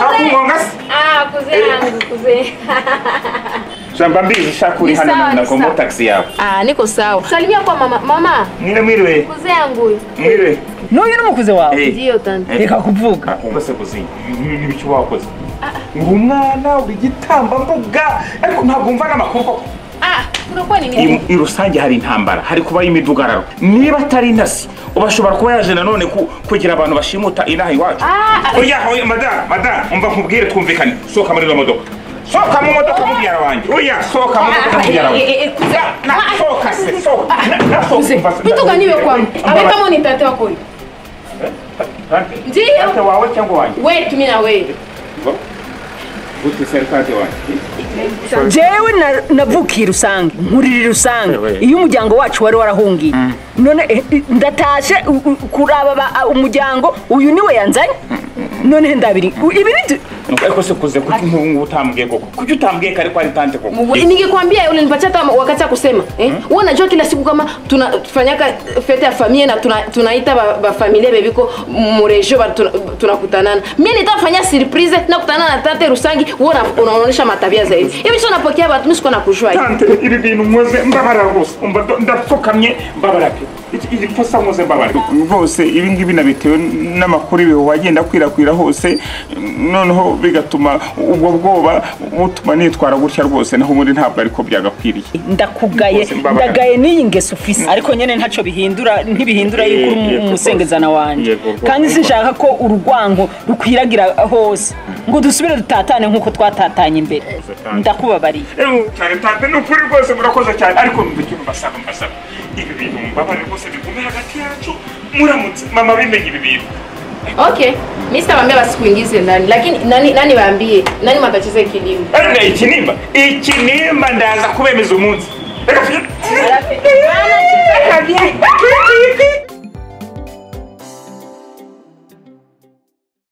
Ushaka kungonga se? Ah, kuze yangu kuze. Shamba mbizi shakuri hano na kombo taxi yawe. Ah, niko sawa. Salimia kwa mama. Mama. Mwire mwire. Kuze yangu. Mwire. N'uyu ni umukuze wawe? Ndiyo tante. Reka kuvuga. Umva kuzi. N'ibiki wakoze? Uri umwana uri gitambambuga ariko ntabwo umva n'amakuru koko. Ah, unakuwa ni nini? I rusange hari intambara, hari kuba imidugararo. Niba atari intasi, ubashobora kuba yaje nanone kugira abantu bashimuta inaha iwacu. Oya, oya madame, umva nkubwire twumvikane. Sohoka muri ino modoka. Sohoka mu modoka mubyara wanjye. Oya, sohoka mu modoka mubyara wanjye. Na sohoka se, sohoka. Na sohoka. Vitu gani wewe kwangu? Awe kama ni tate wako huyu. Ndiyo. Tate wawe cyangwa wanjye? Wewe tumina na wewe. Gute se tate wanjye? Jewe navukiye Rusange, nkurira Rusange. Iyo umuryango wacu wari warahungiye. None ndatashe kuraba umuryango uyu niwe yanzanye. None ndabiri. Ibi ni ariko se kuze kuki nk'ubu utambwiye koko? Kuki utambwiye kare ko ari tante koko? Ningekwambia ulinipatia hata wakati kusema. Eh? Wewe unajua kila siku kama tunafanyaka fete ya familia na tunaita ba familia bebiko murejo tunakutanana. Mimi nitafanya surprise na kutana na tante Rusangi, wewe unaonesha matabia zaidi. Hivi sio napokea watu mimi siko nakujua. Tante ibi bintu nkoze mbabara rwose. Umva ndapfukamye mbabara pe. Iki kosa nkoze mbabara. Rwose ibi ngibi nabitewe n'amakuru ibiho wagenda kwirakwira hose noneho bigatuma ubwo bwoba butuma nitwara gutya rwose naho ubundi ntabwo ariko byagakwiriye. Ndakugaye ndagaye n'iyi ngeso ufise ariko nyene ntaco bihindura ntibihindura yuko umusengezana wanje kandi sinshaka ko urugwango rukwiragira hose ngo dusubire dutatane nkuko twatatanye imbere. Ndakubabariye cyane tante n'ukuri rwose murakoze cyane ariko ikintu mbasaba ibi bintu mbabare rwose bigume hagati yacu muramutse mama bimenye ibi bintu. Okay, Mr. Bambia basikuingize ndani lakini nani waambie nani matacheze kilimba? Ikinimba ikinimba ndaza kubemeza umunsi. Reka